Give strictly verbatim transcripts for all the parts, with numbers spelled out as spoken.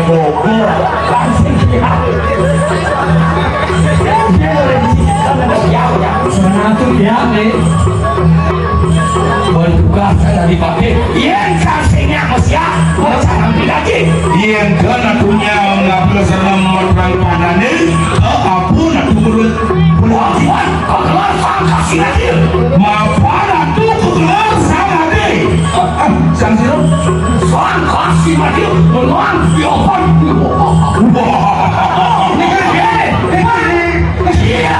Bogor, langsung dia. Dia boleh diciptakan ada siapa, ya? Sebenarnya tuh dia, nih. Bertugas dari pabrik. Iya, kasihnya ke siapa? Mau cara lagi. Iya, kan atunya nggak perlu seneng mau terang panane. Eh, ampun, atuh menurut. Mapan, kegelar sangka si Nadir. Mapan, atuh kegelar sang Nadir. Eh, eh, sang sira. Sangka si Nadir, menang di open. Wah. Iya.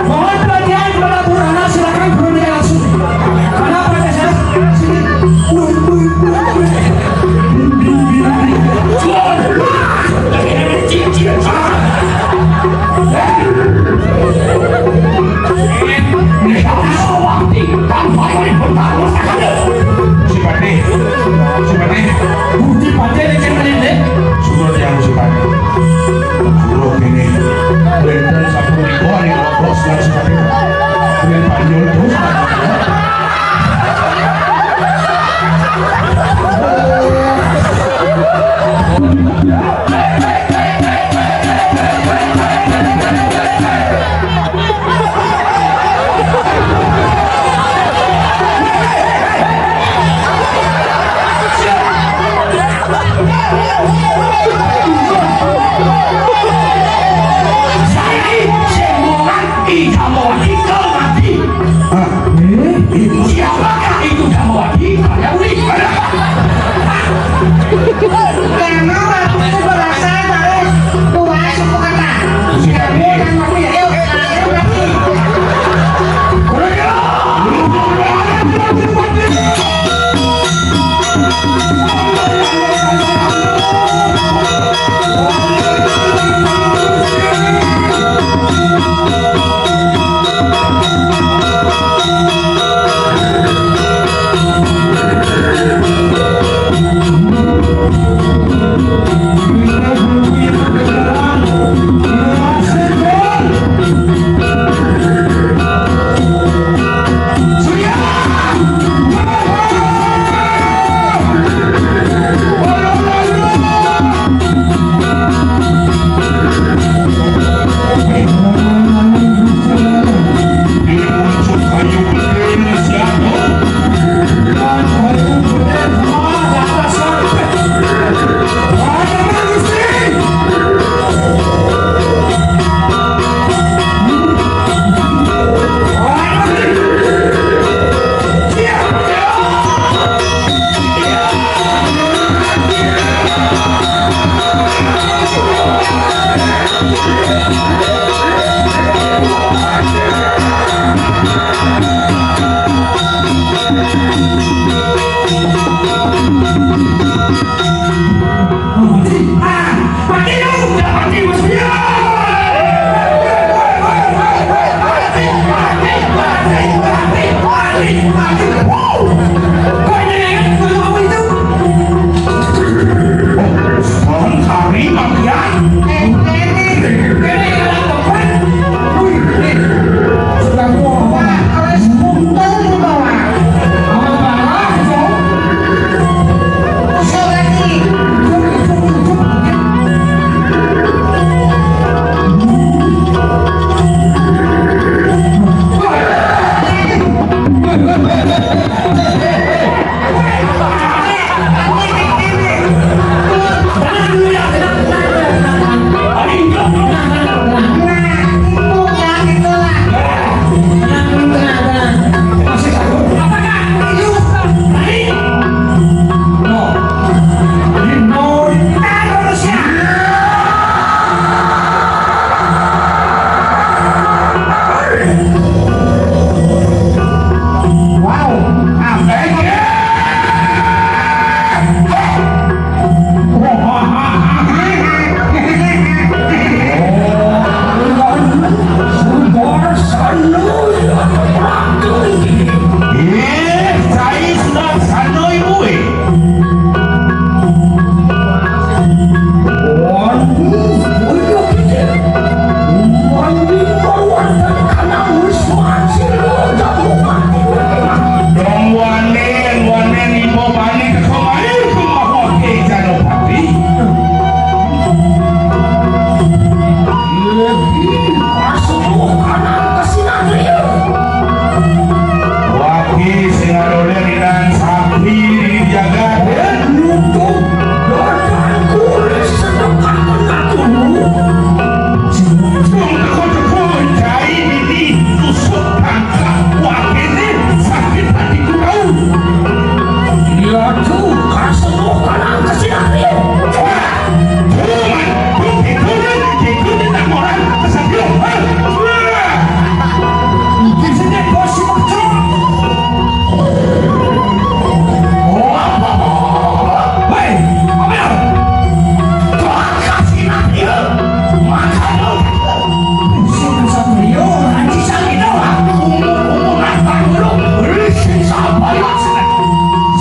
Mohon perhatian kepada Purana, silakan Purana langsung. Mana Purana saya? Sini. Si Patih, si Patih. Budi Patih ini cek menit, deh. Suruh dia, si Patih. Suruh ini. Benten sapuluh ribu hari, bos, dan si Patih. Beli panjul terus. Saiki sing mulang Ida Mawati mati. Hah? Eh? Siapakah itu Ida Mawati? Ada unik. Karena waktu itu berasa dari tua suku kata. Siapa? Dan mati. Ayo, ayo, mati.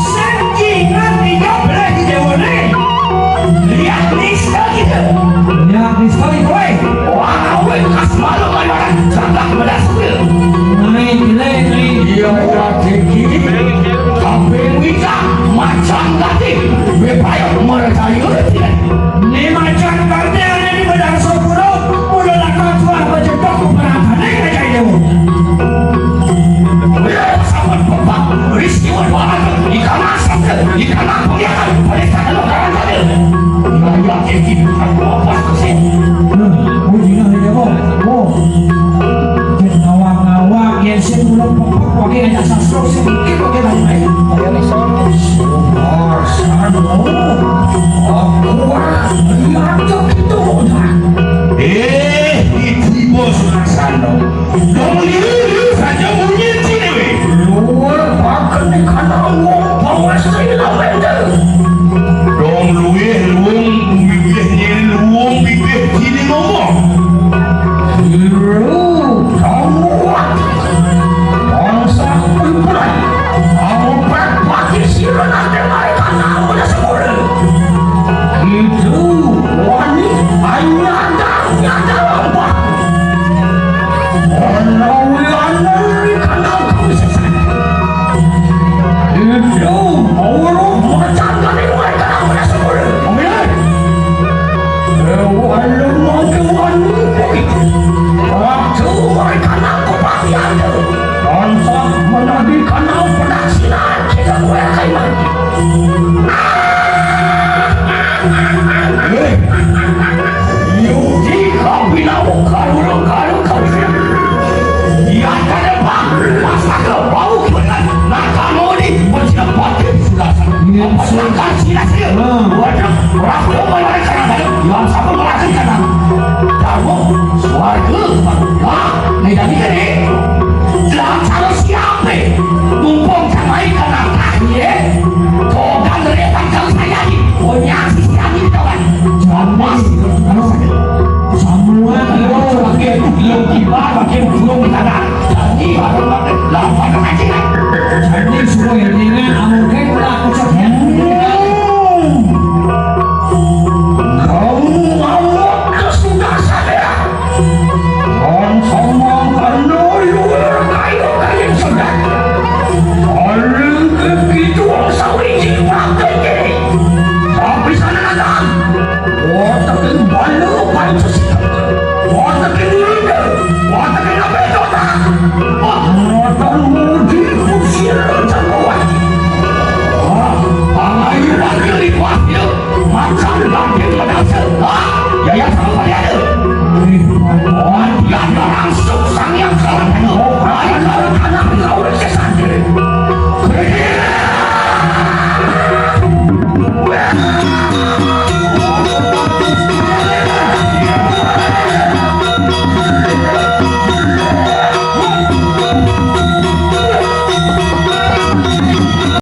Sing inget tiga belas déwané. Lihat nista kita. Lihat nista iki kowe. Wah, kowe kas malu kan orang jagat medas kuwi. Naik jelek nih. Iya, iya, iki. Kabeh wita macan gati. Wé payo mercayu tidak. Né macan gati ana di Bedang Sopuro, mula lakon tuah bejedok perangkane kaca dewa. Wé sampun bebak, rizki wé banget, ikan asam, ikan apa ya kan, pada kata lo kawan tadi. Iya, iya, iki bukan apa sih. Loh, oh, iya, iya, oh, oh. Ngawak-ngawak, yén sing urung pepek, waké ngajak sastra sing mikir, waké nang lain. Kaya iso. Sabar, sano. Aku, ah, iya, cok, itu, udah. Eh, iki bos sano. Dong liu-liu saja bunyi sini, weh. Luar pakan di kandang wong, bawa sing lamender. Dong luwih luwung bibih nyén luwung bibih sini ngomong. Iru, kamu kuat. Bangsa kumpulan. Kamu pati sira nanti mereka namun sekolah. Itu wani hanya ada nyata lampak. Ono wilangan di kandang kami sesat. Itu mau macam kami mereka namun sekolah. Oke. Wanu mangke wanu kuwi. Waktu mereka nangkep aku. Tanpa menabi kanal penaksiran kita kuwi kaiman. Yuki kau bilang karu karu kau. Iya kada bang, masa kau bau benar. Nah kamu ni macam batu sudah. Apa sangkar sila sila. Waduh, rakyat Yang satu mengatakan, "Kamu swarga, Pak." Nah, jadi gini, dalam cara siapa? Mumpung sama ikan atas, ya. Kogan repan kau saya ni. Oh, nyaksi siang ini, kawan. Jamas, semua lo makin lo kibar, makin burung di tanah. Jadi, baru makin lawan aja. Jadi, semua yang ini, amun kayak pelaku. Kamu ngamuk ke sudah saya. Kon sombong karena luar kayu kayu sudah. Paling begitu sawiji pakai. Tapi sana datang. Wah, tapi balu pancus. Wah, tapi luar. Wah, tapi apa itu? Wah, nonton mudi kusir rencana. Wah, pangairan lipat ya. Makan daging menasel. Wah, ya ya sama.